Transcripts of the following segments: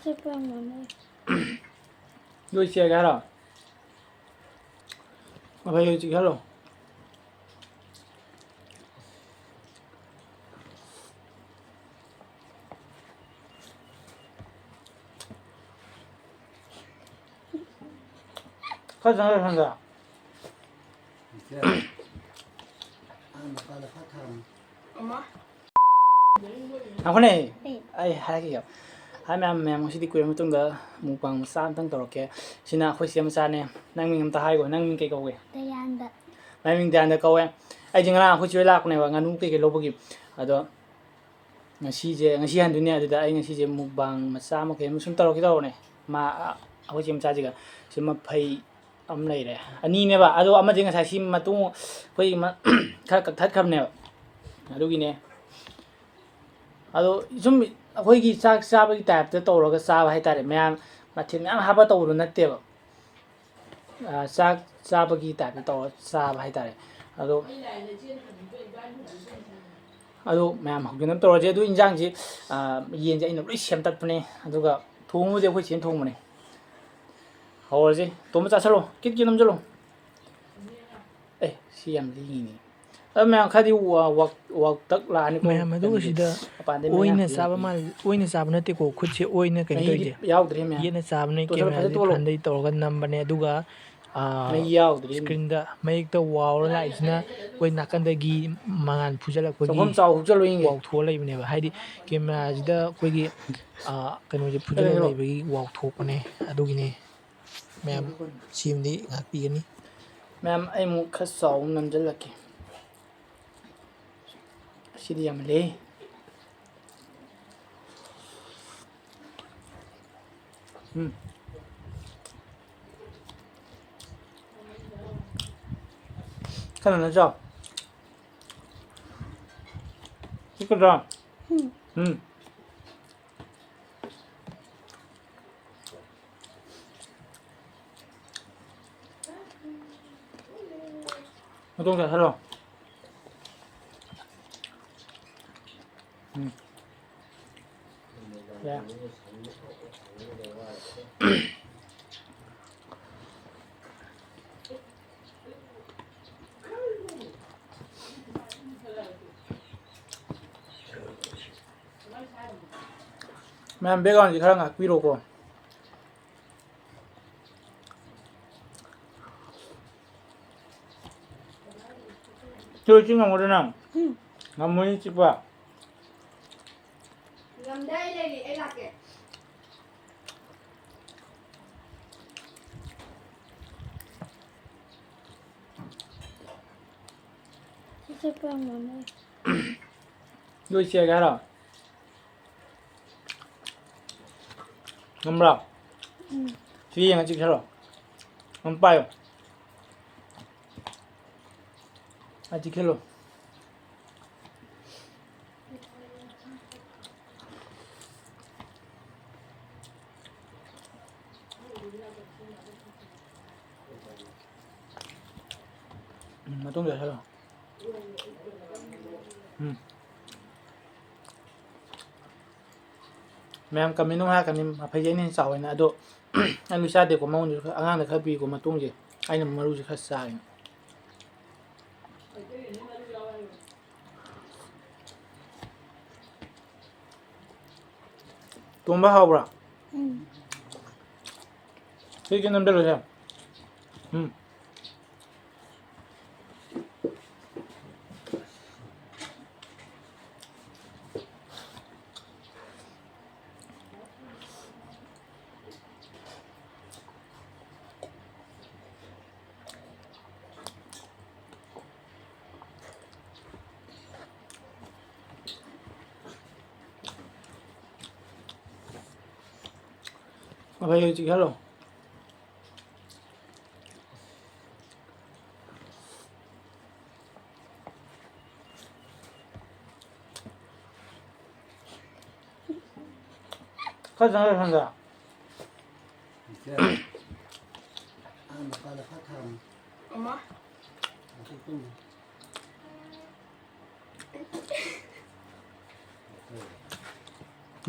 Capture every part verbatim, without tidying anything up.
ꯆꯠꯄ ꯌꯥꯝ ꯉꯝꯃꯦ꯫ ꯂꯣꯏ ꯆꯦꯜꯂꯒꯦ ꯍꯥꯏꯔꯣ? ꯑꯐꯩ ꯍꯧꯖꯤꯛ ꯍꯥꯏꯔꯣ? ꯈꯔ ꯆꯪꯉꯒ ꯈꯪꯗ꯫ ꯉꯥꯏꯈꯣꯅꯦ, ꯑꯩ ꯍꯥꯏꯔꯛꯈꯤꯒꯦ꯫ ꯍꯥꯏ ꯃꯌꯥꯝ, ꯃꯌꯥꯝ ꯉꯁꯤꯗꯤ ꯀꯨꯏꯔ ꯃꯇꯨꯡꯗ mukbang ꯃꯆꯥ ꯑꯝꯇꯪ ꯇꯧꯔꯛꯀꯦ꯫ ꯁꯤꯅ ꯑꯩꯈꯣꯏ ꯆꯦ ꯃꯆꯥꯅꯦ꯫ ꯅꯪ ꯃꯤꯡ ꯑꯝꯇ ꯍꯥꯏꯈꯣ꯫ ꯅꯪ ꯃꯤꯡ ꯀꯩ ꯀꯧꯒꯦ? ꯗꯌꯥꯟꯗ꯫ ꯃꯥꯏ ꯃꯤꯡ ꯗꯌꯥꯟꯗ ꯀꯧꯋꯦ꯫ ꯑꯩꯁꯦ ꯉꯔꯥꯡ ꯑꯩꯈꯣꯏ ꯆꯦ ꯍꯣꯏ ꯂꯥꯛꯄꯅꯦꯕ, ꯉꯥꯅꯨ ꯀꯩꯀꯩ ꯂꯧꯕꯒꯤ꯫ ꯑꯗꯣ ꯉꯁꯤꯁꯦ, ꯉꯁꯤ ꯍꯟꯗꯣꯏꯅꯦ꯫ ꯑꯗꯨꯗ ꯑꯩ ꯉꯁꯤꯁꯦ mukbang ꯃꯆꯥ ꯑꯃ ꯀꯩ ꯑꯃ ꯁꯨꯝ ꯇꯧꯔꯛꯀꯦ ꯇꯧꯕꯅꯦ꯫ ꯃꯥ, ꯑꯩꯈꯣꯏ ꯆꯦ ꯃꯆꯥꯁꯤꯒ꯫ ꯁꯤ ꯃꯐꯩ ꯑꯃ ꯂꯩꯔꯦ꯫ ꯑꯅꯤꯅꯦꯕ꯫ ꯑꯗꯣ ꯑꯃꯗꯤ ꯉꯁꯥꯏ ꯁꯤ ꯃꯇꯨꯡ ꯑꯩꯈꯣꯏ ꯃ-, ꯈꯔ ꯀꯛꯊꯠꯈ꯭ꯔꯕꯅꯦꯕ꯫ ꯑꯗꯨꯒꯤꯅꯦ꯫ ꯑꯗꯣ ꯁꯨꯝ ꯑꯩꯈꯣꯏꯒꯤ ꯆꯥꯛ ꯆꯥꯕꯒꯤ type ꯇ ꯇꯧꯔꯒ ꯆꯥꯕ ꯍꯥꯏꯇꯥꯔꯦ꯫ ꯃꯌꯥꯝ ꯃꯊꯦꯜ ꯃꯌꯥꯝ ꯍꯥꯞꯄ ꯇꯧꯕꯗꯣ ꯅꯠꯇꯦꯕ꯫ ꯑ, ꯆꯥꯛ ꯆꯥꯕꯒꯤ type ꯇ ꯇꯧꯔ ꯆꯥꯕ ꯍꯥꯏꯇꯥꯔꯦ꯫ ꯑꯗꯣ, ꯑꯗꯣ ꯃꯌꯥꯝ ꯍꯧꯖꯤꯛ ꯑꯗꯨꯝ ꯇꯧꯔꯁꯦ꯫ ꯑꯗꯨ ꯏꯟꯖꯥꯡꯁꯤ, ꯑ, ꯌꯦꯟꯁꯦ ꯑꯩꯅ ꯂꯣꯏ ꯁꯦꯝꯇꯠꯄꯅꯦ꯫ ꯑꯗꯨꯒ ꯊꯣꯡꯕꯕꯨꯗꯤ ꯑꯩꯈꯣꯏ ꯆꯦꯅ ꯊꯣꯡꯕꯅꯦ꯫ ꯍꯧꯔꯁꯤ꯫ ꯇꯣꯝꯕ ꯆꯥꯁꯜꯂꯣ꯫ Kit kit ꯅꯝꯁꯜꯂꯣ꯫ ꯑꯦ, ꯁꯤ ꯌꯥꯝ ꯂꯤꯡꯉꯤꯅꯦ꯫ ꯑꯗꯣ ꯃꯌꯥꯝ ꯈꯔꯗꯤ ꯋꯥ-, ꯋꯥꯛ-, ꯋꯥꯛꯇꯛ ꯂꯥꯛꯑꯅꯤꯀꯣ꯫ ꯃꯌꯥꯝ ꯑꯗꯨꯒ ꯀꯩꯅꯣꯗꯤ ꯁꯤꯗ ꯃꯄꯥꯟꯗꯩ ꯃꯌꯥꯝ ꯑꯣꯏꯅ ꯆꯥꯕ ꯄꯤꯔꯛꯄꯅꯦ꯫ ꯃꯥꯜ-, ꯑꯣꯏꯅ ꯆꯥꯕ ꯅꯠꯇꯦꯀꯣ꯫ ꯈꯨꯠꯁꯦ ꯑꯣꯏꯅ ꯀꯩꯅꯣ ꯃꯍꯤꯗꯤ ꯇꯧꯔꯤꯁꯦ꯫ ꯌꯥꯎꯗ꯭ꯔꯦ ꯃꯌꯥꯝ꯫ ꯌꯦꯠꯅ ꯆꯥꯕꯅꯦ꯫ ꯇꯣꯁꯜꯂꯣ, ꯐꯖꯅ ꯀꯦꯃꯦꯔꯥꯁꯦ ꯇꯣꯜꯂꯣ꯫ ꯐ꯭ꯔꯟꯗꯩ ꯇꯧꯔꯒ ꯅꯝꯕꯅꯦ꯫ ꯑꯗꯨꯒ, ꯑꯥ, ꯃꯍꯤ ꯌꯥꯎꯗ꯭ꯔꯦ꯫ Screen ꯗ ꯃꯌꯦꯛꯇ ꯋꯥꯎꯔ ꯂꯥꯛꯏꯁꯤꯅ ꯑꯩꯈꯣꯏ ꯅꯥꯀꯟꯗꯒꯤ ꯃꯉꯥꯜ ꯐꯨꯖꯜꯂꯛꯄꯒꯤ ꯆꯥꯛꯈꯨꯝ ꯆꯥꯎ ꯍꯨꯞꯆꯜꯂꯨ ꯌꯦꯡꯒꯦ꯫ ꯋꯥꯎꯊꯣꯛꯑ ꯂꯩꯕꯅꯦꯕ꯫ ꯍꯥꯏꯗꯤ ꯀꯦꯃꯦꯔꯥꯁꯤꯗ ꯑꯩꯈꯣꯏꯒꯤ, ꯑꯥ, ꯀꯩꯅꯣꯁꯦ ꯐꯨꯖꯜꯂ ꯀꯩꯅꯣ? ꯂꯩꯕꯒꯤ ꯋꯥꯎꯊꯣꯛꯄꯅꯦ꯫ ꯑꯗꯨꯒꯤꯅꯦ꯫ ꯃꯌꯥꯝ ꯁꯤꯃꯗꯤ ꯉꯥꯛꯄꯤꯒꯅꯤ꯫ ꯃꯌꯥꯝ, ꯑꯩ ꯑꯃꯨꯛ ꯈꯔ ꯆꯥꯎꯅ ꯅꯝꯁꯤꯜꯂꯛꯀꯦ꯫ ꯑꯁꯤꯗꯤ ꯌꯥꯝꯃꯜꯂꯦ꯫ ꯎꯝ꯫ ꯀꯩꯅꯣ ꯅꯠꯇ꯭ꯔꯣ? ꯆꯤꯛꯀꯗ꯭ꯔꯣ? ꯎꯝ꯫ ꯎꯝ꯫ ꯃꯇꯣꯡ ꯆꯥꯁꯜꯂꯣ꯫ ꯌꯥ꯫ ꯃꯌꯥꯝ backgroundꯁꯤ ꯈꯔ ꯉꯥꯛꯄꯤꯔꯣꯀꯣ꯫ ꯆꯣꯏ, ꯆꯤꯡ ꯉꯝꯒꯗ꯭ꯔ ꯅꯪ? ꯎꯝ꯫ ꯉꯝꯃꯣꯏꯅꯦ ꯆꯤꯛꯄ꯫ ꯉꯝꯗꯦ, ꯑꯩ ꯂꯩꯔꯤ, ꯑꯩ ꯂꯥꯛꯀꯦ꯫ ꯆꯤꯛꯄ ꯉꯝꯃꯣꯏ꯫ ꯂꯣꯏ ꯆꯦꯛ ꯍꯥꯏꯔꯣ? ꯉꯝꯕ꯭ꯔꯣ? ꯎꯝ꯫ ꯁꯤ ꯌꯦꯡꯉ ꯆꯤꯛꯁꯜꯂꯣ꯫ ꯑꯗꯨꯝ ꯄꯥꯏꯌꯣ꯫ ꯑ, ꯆꯤꯛꯁꯜꯂꯣ꯫ ꯎꯝ, ꯃꯇꯨꯡꯗ ꯆꯥꯁꯜꯂꯣ꯫ ꯎꯝ꯫ ꯃꯌꯥꯝ comment ꯅꯨꯡ ꯍꯥꯏꯔꯛꯀꯅꯤ, ꯃꯐꯩꯁꯦ ꯑꯩꯅ ꯍꯦꯟꯅ ꯆꯥꯎꯋꯦꯅ꯫ ꯑꯗꯣ ꯑꯩ ꯂꯣꯏ ꯆꯥꯗꯦꯀꯣ, ꯃꯉꯣꯟꯗꯁꯨ ꯈꯔ, ꯑꯉꯥꯡꯗ ꯈꯔ ꯄꯤꯀꯣ ꯃꯇꯣꯡꯁꯦ, ꯑꯩꯅ ꯃꯔꯨꯁꯦ ꯈꯔ ꯆꯥꯏꯅ꯫ ꯇꯣꯝꯕ, ꯍꯥꯎꯕ꯭ꯔꯥ? ꯎꯝ꯫ ꯁꯤ ꯈꯤꯇꯪ ꯅꯝꯁꯤꯜꯂꯨꯁꯦ꯫ ꯎꯝ꯫ ꯃꯐꯩ ꯆꯤꯛꯍꯜꯂꯣ꯫ ꯈꯔ ꯆꯪꯍꯜꯂꯣ ꯁꯣꯝꯗ꯫ ꯏꯆꯦ, ꯑꯥ ꯃꯄꯥꯟꯗ ꯈꯔ ꯊꯝꯃꯨ꯫ ꯑꯃ꯫ ꯑꯗꯨ ꯇꯨꯝꯃꯨ꯫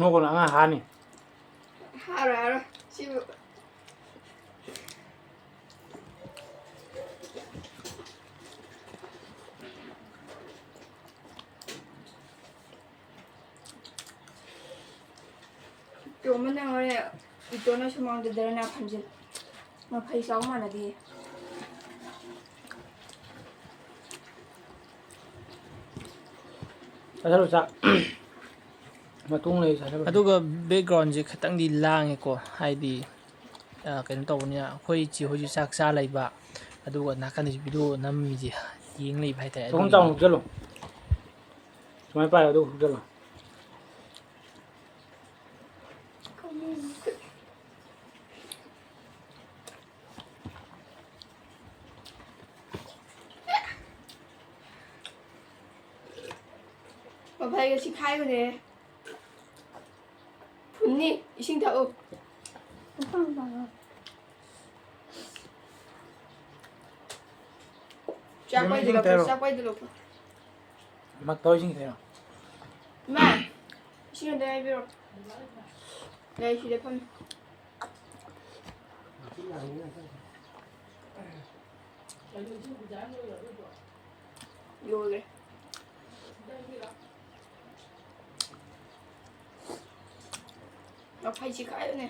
ꯅꯣꯛꯀꯅꯨ, ꯑꯉꯥꯡ ꯍꯥꯅꯤ꯫ ꯍꯥꯔꯣꯏ, ꯍꯥꯔꯣꯏ꯫ ꯁꯤꯕꯨ꯫ ꯇꯣꯝꯕ ꯅꯪ ꯍꯣꯔꯦꯟ ꯏꯇꯣꯟꯅ ꯁꯨꯃꯥꯡꯗ ꯙꯔꯅꯥ ꯐꯝꯖꯤꯜ꯫ ꯃꯐꯩ ꯆꯥꯎ ꯃꯥꯟꯅꯗꯦ꯫ ꯆꯥꯁꯜꯂꯨ ꯆꯥꯛ꯫ ꯃꯇꯨꯡ ꯂꯩ ꯆꯥꯁꯜꯂꯨ꯫ ꯑꯗꯨꯒ backgroundꯁꯦ ꯈꯤꯇꯪꯗꯤ ꯂꯥꯡꯉꯦꯀꯣ, ꯍꯥꯏꯗꯤ, ꯑ, ꯀꯩꯅꯣ ꯇꯧꯕꯅꯤꯅ ꯑꯩꯈꯣꯏ ꯏꯆꯦ ꯍꯣꯏꯁꯨ ꯆꯥꯛ ꯆꯥ ꯂꯩꯕ, ꯑꯗꯨꯒ ꯅꯥꯀꯟꯗꯁꯨ video ꯅꯝꯃꯤꯁꯦ ꯌꯦꯡ ꯂꯩꯕ ꯍꯥꯏꯇꯥꯔꯦ꯫ ꯆꯥꯛꯈꯨꯝ ꯑꯗꯨꯒꯤꯅꯤ꯫ ꯆꯥꯎꯅ ꯍꯨꯞꯆꯜꯂꯨ꯫ ꯁꯨꯃꯥꯏꯅ ꯄꯥꯏꯌꯣ, ꯑꯗꯨꯒ ꯍꯨꯞꯆꯜꯂꯣ꯫ ꯃꯐꯩꯒ ꯁꯤꯈꯥꯏꯕꯅꯦ꯫ ꯐꯨꯟꯅꯤ, ꯏꯁꯤꯡ ꯊꯛꯎ꯫ ꯆꯥꯛ ꯄꯥꯏꯗꯨ ꯂꯧꯊꯣꯛ, ꯆꯥꯛ ꯄꯥꯏꯗꯨ ꯂꯧꯊꯣꯛ꯫ ꯃꯥ ꯇꯧꯔꯤꯁꯤꯡꯁꯦ꯫ ꯏꯃꯥ, ꯏꯁꯤꯡ ꯑꯝꯇ ꯍꯥꯏꯕꯤꯔꯣ꯫ ꯂꯩ, ꯁꯤꯗ ꯐꯝꯃꯤ꯫ ꯂꯣꯏꯔꯦ꯫ ꯃꯐꯩꯁꯤ ꯀꯥꯏꯗꯅꯦ꯫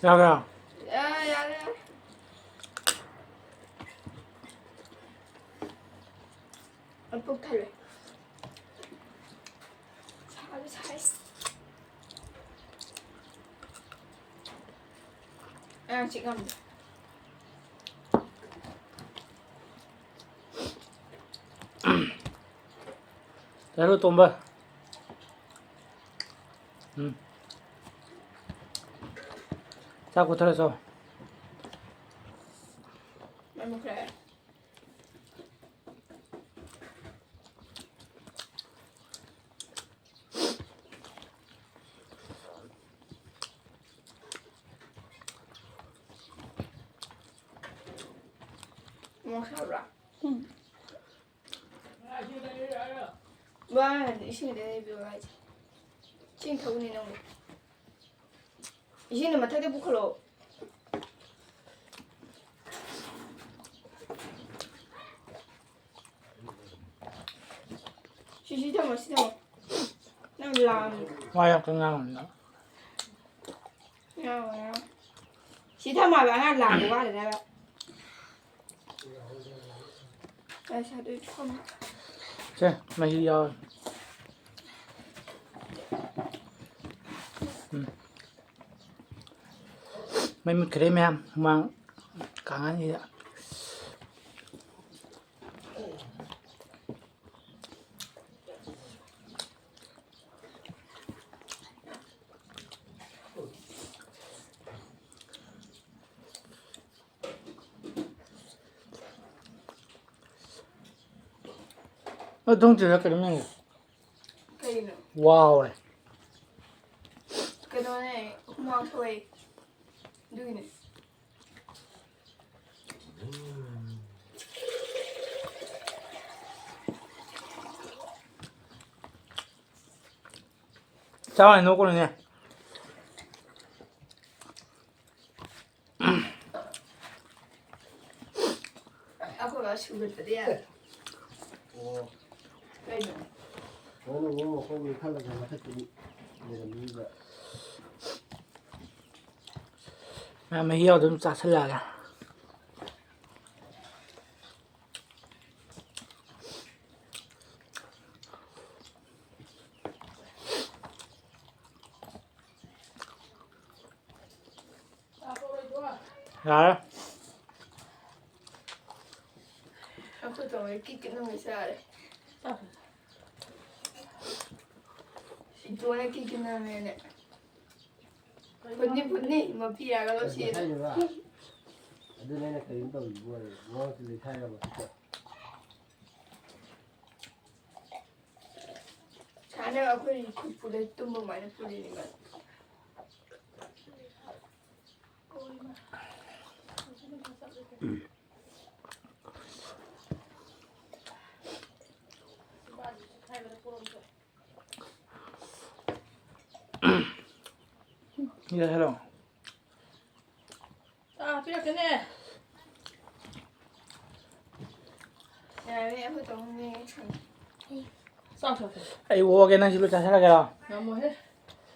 ꯌꯥꯕ꯭ꯔꯥ? ꯌꯥ-, ꯌꯥꯔꯦ, ꯌꯥꯔꯦ꯫ ꯑꯩ ꯄꯨꯛ ꯊꯜꯂꯦ꯫ ꯁꯥꯁꯨ ꯁꯥꯏ꯫ ꯑꯉꯥꯡ ꯆꯤꯛ ꯉꯝꯗꯦ꯫ ꯆꯠꯂꯣ, ꯇꯣꯝꯕ꯫ ꯎꯝ꯫ ꯆꯥꯛ ꯀꯣꯊꯔ ꯆꯥꯎ꯫ ꯃꯩ ꯃꯨꯠꯈ꯭ꯔꯦ꯫ ꯃꯣꯔꯣꯛ ꯁꯥꯕ꯭ꯔꯥ? ꯎꯝ꯫ ꯋꯥ ꯍꯥꯏꯗꯤ ꯏꯁꯤꯡꯗ ꯂꯩꯕꯤꯌꯣ ꯍꯥꯏꯁꯦ꯫ ꯏꯁꯤꯡ ꯊꯛꯎꯅꯦ ꯅꯪꯕꯨ꯫ ꯏꯁꯤꯡꯗꯣ ꯃꯊꯛꯇ ꯄꯨꯈꯠꯂꯣ꯫ ꯁꯤ, ꯁꯤ ꯊꯝꯃꯣ, ꯁꯤ ꯊꯝꯃꯣ꯫ ꯅꯪ ꯂꯥꯝ-, ꯋꯥ ꯌꯥꯝ ꯀꯟꯅ ꯉꯥꯡꯒꯅꯨ ꯅꯪ꯫ ꯉꯥꯡꯉꯣꯏ, ꯉꯥꯡꯉꯣꯏ꯫ ꯁꯤ ꯊꯝꯃꯣ ꯍꯥꯏꯕ, ꯑꯉꯥꯡ ꯂꯥꯝꯕ ꯋꯥꯗꯅꯕ꯫ ꯑꯩ ꯁꯥꯗꯣꯏ ꯊꯝꯃꯣ꯫ ꯁꯦ, ꯃꯍꯤ ꯌꯥꯎꯔꯦ꯫ ꯎꯝ꯫ ꯃꯩ ꯃꯨꯠꯈ꯭ꯔꯦ ꯃꯌꯥꯝ, ꯍꯨꯃꯥꯡ ꯀꯥꯡꯍꯟꯁꯤꯗ꯫ ꯑꯗꯨꯝ ꯆꯤꯜꯂꯛꯀꯅꯤ ꯅꯪꯒꯤ꯫ ꯀꯩꯅꯣ? ꯋꯥꯎꯔꯦ꯫ ꯀꯩꯅꯣꯅꯦ, ꯍꯨꯃꯥꯡ ꯊꯣꯛꯑꯦ꯫ ꯑꯗꯨꯒꯤꯅꯦ꯫ ꯆꯥꯎꯅꯦ, ꯅꯣꯛꯀꯅꯨꯅꯦ꯫ ꯑꯩꯈꯣꯏ ꯕꯥ ꯁꯨꯒꯠꯄꯗꯤ ꯌꯥꯔꯦ꯫ ꯑꯣ꯫ ꯀꯩꯅꯣ? ꯅꯪꯅ ꯑꯃꯨꯛ ꯃꯈꯣꯡ ꯂꯩꯈꯠꯂꯒ ꯃꯊꯛꯇ ꯂꯩꯔꯝꯃꯤꯕ꯫ ꯃꯌꯥꯝ ꯃꯍꯤ ꯌꯥꯎꯗ ꯑꯗꯨꯝ ꯆꯥꯁꯤꯜꯂꯛꯑꯒꯦ꯫ ꯌꯥꯔꯦ꯫ ꯑꯩꯈꯣꯏ ꯇꯧꯔꯦ ꯀꯤꯛ ꯀꯤꯛ ꯅꯝꯃꯦ ꯆꯥꯔꯦ꯫ ꯁꯤꯇꯣꯟꯅ ꯀꯤꯛ ꯀꯤꯛ ꯅꯝꯃꯦꯅꯦ꯫ ꯐꯨꯠꯅꯤ, ꯐꯨꯠꯅꯤ, ꯃꯄꯤ ꯌꯥꯒ ꯂꯧꯁꯤ꯫ ꯉꯁꯥꯏꯗꯨꯔꯥ? ꯑꯗꯨꯅꯦ ꯑꯩꯅ ꯀꯔꯤꯝ ꯇꯧꯔꯤꯕꯣ? ꯃꯉꯛꯇ ꯂꯩꯈꯥꯏꯔꯕ ꯈꯨꯠꯇ꯫ ꯁꯥꯟꯅ ꯑꯩꯈꯣꯏ ꯈꯨꯠ ꯄꯨꯂꯦ ꯇꯨꯝꯕ ꯑꯗꯨꯃꯥꯏꯅ ꯄꯨꯜꯂꯤꯅꯦꯕ꯫ ꯍꯥꯏꯕꯗ ꯄꯣꯔꯣꯝꯁꯨ꯫ ꯌꯦ, ꯍꯦꯜꯂꯣ꯫ ꯑꯥ, ꯄꯤꯔꯛꯀꯅꯦ꯫ ꯌꯥꯔꯦ, ꯑꯩꯈꯣꯏ ꯇꯧꯅꯤꯡꯉꯦ꯫ ꯆꯥꯎ, ꯆꯥꯎ, ꯆꯥꯎ꯫ ꯑꯩ ꯑꯣꯛꯑꯒꯦ, ꯅꯪ ꯁꯤ ꯂꯣꯏ ꯆꯥꯁꯤꯜꯂꯒꯦꯔꯣ? ꯉꯝꯃꯣꯏꯍꯦ꯫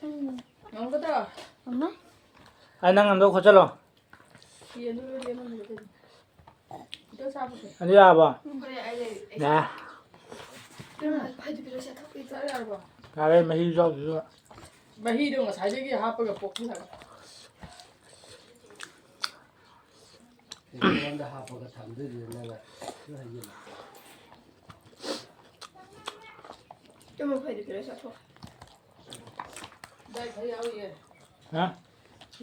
ꯎꯝ꯫ ꯉꯝꯒꯗ꯭ꯔꯣ? ꯉꯝꯃꯣꯏ꯫ ꯑꯩ ꯅꯪ ꯉꯝꯗꯧ ꯈꯣꯠꯆꯜꯂꯣ꯫ ꯌꯦꯟꯗꯣ ꯂꯣꯏ ꯂꯦꯝꯃꯝꯃꯦ ꯀꯩꯅꯣ꯫ ꯈꯤꯇꯪ ꯆꯥꯕꯁꯦ꯫ ꯑꯗꯨ ꯌꯥꯔꯕꯣ? ꯍꯣꯏ, ꯑꯩ ꯂꯩ, ꯑꯩ ꯌꯥ꯫ ꯏꯃꯥ, ꯐꯗꯤ ꯄꯤꯔꯛꯑꯣ, ꯆꯥꯊꯣꯛꯄꯤꯔꯣ꯫ ꯆꯥ ꯌꯥꯔꯕꯣ? ꯌꯥꯔꯦ, ꯃꯍꯤ ꯌꯥꯎꯗ꯭ꯔꯤꯗꯨꯒ꯫ ꯃꯍꯤꯗꯣ ꯉꯁꯥꯏꯗꯒꯤ ꯍꯥꯞꯄꯒ ꯄꯣꯛꯍꯜꯂꯒ꯫ ꯇꯦꯡꯀꯣꯠ ꯑꯝꯗ ꯍꯥꯞꯄꯒ ꯊꯝꯗꯣꯏꯗꯨꯗ ꯅꯪꯅ ꯂꯣꯏ ꯍꯩꯖꯤꯜꯂꯣ꯫ ꯏꯃꯥ, ꯐꯗꯤ ꯄꯤꯔꯛꯑꯣ, ꯆꯥꯊꯣꯛ꯫ ꯗꯥꯏ ꯈꯔ ꯌꯥꯎꯔꯤꯌꯦ꯫ ꯍꯥ?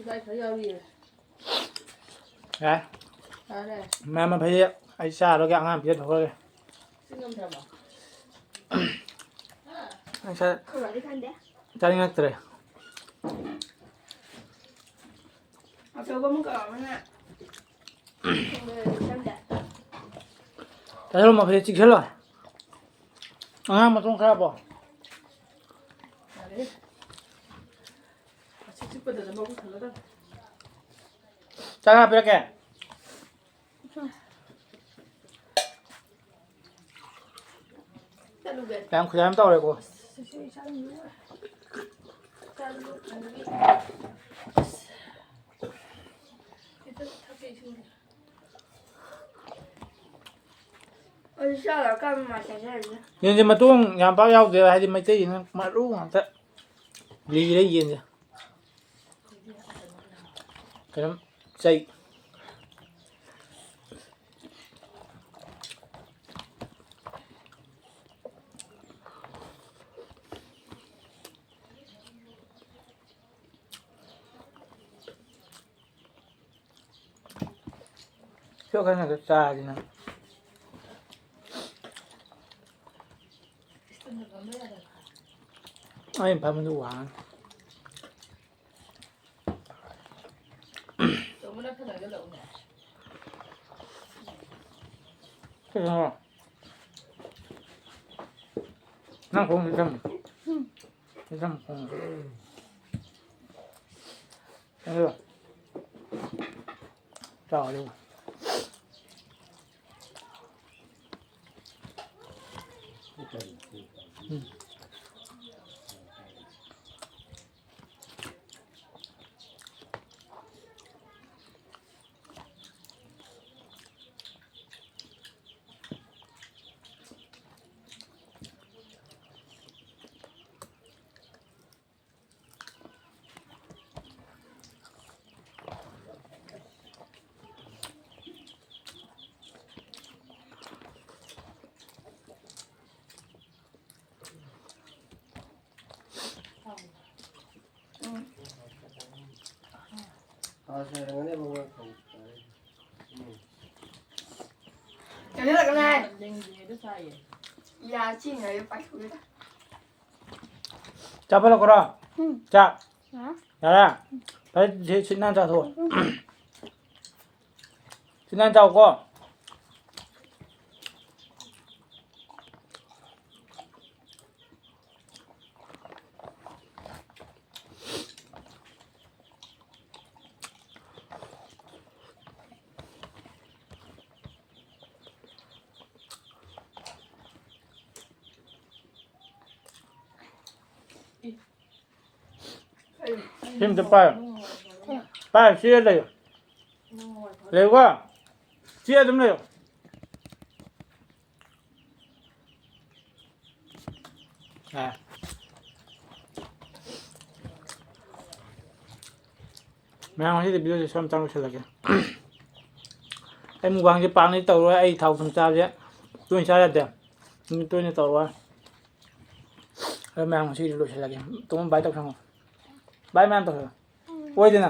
ꯗꯥꯏ ꯈꯔ ꯌꯥꯎꯔꯤꯌꯦ꯫ ꯌꯥꯔꯦ꯫ ꯌꯥꯔꯦ꯫ ꯃꯌꯥꯝ ꯃꯐꯩꯗꯤ ꯑꯩ ꯆꯥꯔꯔꯣꯏꯒꯦ, ꯑꯉꯥꯡ ꯄꯤꯖꯊꯣꯛꯈ꯭ꯔꯒꯦ꯫ ꯆꯤꯡ ꯉꯝꯗ꯭ꯔꯕꯣ? ꯑꯩ ꯆꯥ-, ꯈꯔꯗꯤ ꯈꯟꯗꯦ꯫ ꯆꯥꯅꯤꯡꯉꯛꯇ꯭ꯔꯦ꯫ ꯑꯆꯧꯕ ꯑꯃ ꯀꯧꯔꯝꯃꯅ ꯊꯣꯡꯕꯗꯗꯤ ꯆꯪꯗꯦ꯫ ꯆꯥꯁꯤꯜꯂꯣ, ꯃꯐꯩ ꯆꯤꯛꯁꯤꯜꯂꯣ꯫ ꯑꯉꯥꯡ ꯃꯇꯣꯡ ꯈꯔ ꯍꯥꯞꯄꯣ꯫ ꯌꯥꯔꯦ꯫ ꯑꯁꯤ ꯆꯤꯛꯄꯗꯗ ꯃꯕꯨꯛ ꯊꯜꯂꯗꯝꯅꯤ꯫ ꯆꯥꯛ ꯍꯥꯞꯄꯤꯔꯛꯀꯦ꯫ ꯆꯠꯂꯨꯒꯦ꯫ ꯌꯥꯝ ꯈꯨꯌꯥꯝ ꯇꯧꯔꯦꯀꯣ꯫ ꯁꯤꯁꯨ ꯏꯆꯥꯅꯨꯄꯤ꯫ ꯏꯆꯥꯅꯨꯄꯤ꯫ ꯑꯗꯨ ꯆꯥꯔꯀꯥꯟꯗ ꯃꯥ ꯆꯥꯖꯔꯅꯤ꯫ ꯌꯦꯟꯁꯦ ꯃꯇꯣꯡ ꯌꯥꯝ ꯄꯥꯛ ꯌꯥꯎꯗꯦ, ꯍꯥꯏꯗꯤ ꯃꯩꯇꯩꯒꯤꯅ ꯃꯔꯨ ꯉꯥꯛꯇ꯫ ꯂꯤꯔꯦ ꯌꯦꯟꯁꯦ꯫ ꯀꯩꯅꯣꯝ ꯆꯩ꯫ ꯁꯤ ꯋꯥꯈꯜ ꯈꯛꯇ ꯆꯥꯔꯗꯤ ꯅꯪ꯫ ꯑꯩꯅ ꯐꯝꯕꯗꯨ ꯋꯥꯡꯉꯤ꯫ ꯀꯩꯅꯣ? ꯅꯪ ꯈꯣꯡ ꯁꯤ ꯊꯝꯃꯨ꯫ ꯁꯤ ꯊꯝꯃꯨ, ꯈꯣꯡ꯫ ꯑꯗꯨ ꯆꯥꯎ, ꯑꯗꯨ꯫ ꯎꯝ꯫ ꯀꯩꯅꯣ ꯂꯥꯛꯀꯅꯣ ꯍꯥꯏ꯫ ꯌꯥ ꯆꯤꯡꯉꯒ ꯄꯥꯏꯊꯣꯛꯑꯦꯗ꯫ ꯆꯥꯕ ꯂꯧꯈ꯭ꯔꯣ꯫ ꯎꯝ꯫ ꯆꯥꯛ꯫ ꯌꯥꯔꯦ? ꯌꯥꯔꯦ? ꯐꯔꯦ, ꯁꯤ, ꯁꯤ ꯅꯪ ꯆꯥꯊꯣꯛꯑꯣ꯫ ꯎꯝ꯫ ꯁꯤ ꯅꯪ ꯆꯥꯎꯀꯣ꯫ ꯁꯤ ꯑꯝꯇ ꯄꯥꯏꯌꯨ꯫ ꯄꯥꯏꯌꯨ, ꯆꯦ ꯂꯩꯌꯨ꯫ ꯂꯩꯌꯨꯀꯣ꯫ ꯆꯦ ꯑꯗꯨꯝ ꯂꯩꯌꯨ꯫ ꯑꯥ꯫ ꯃꯌꯥꯝ, ꯉꯁꯤꯗꯤ video ꯁꯦ ꯁ꯭ꯋꯥꯏ ꯃꯇꯥꯡ ꯂꯣꯏꯁꯤꯜꯂꯒꯦ꯫ ꯑꯩ mukbang ꯁꯦ ꯄꯥꯛꯅꯗꯤ ꯇꯧꯔꯣꯏ, ꯑꯩ ꯊꯥꯎ ꯊꯨꯝ ꯆꯥꯕꯁꯦ ꯇꯣꯏꯅ ꯆꯥ ꯌꯥꯗꯦ꯫ ꯅꯨꯃꯤꯠ ꯇꯣꯏꯅ ꯇꯧꯔꯣꯏ꯫ ꯑꯗꯣ ꯃꯌꯥꯝ, ꯉꯁꯤꯗꯤ ꯂꯣꯏꯁꯤꯜꯂꯒꯦ꯫ ꯇꯣꯝꯕ bye ꯇꯧꯁꯪꯉꯣ꯫ Bye ꯃꯌꯥꯝ ꯇꯧꯁꯪꯉꯣ꯫ ꯑꯣꯏꯗꯅ꯫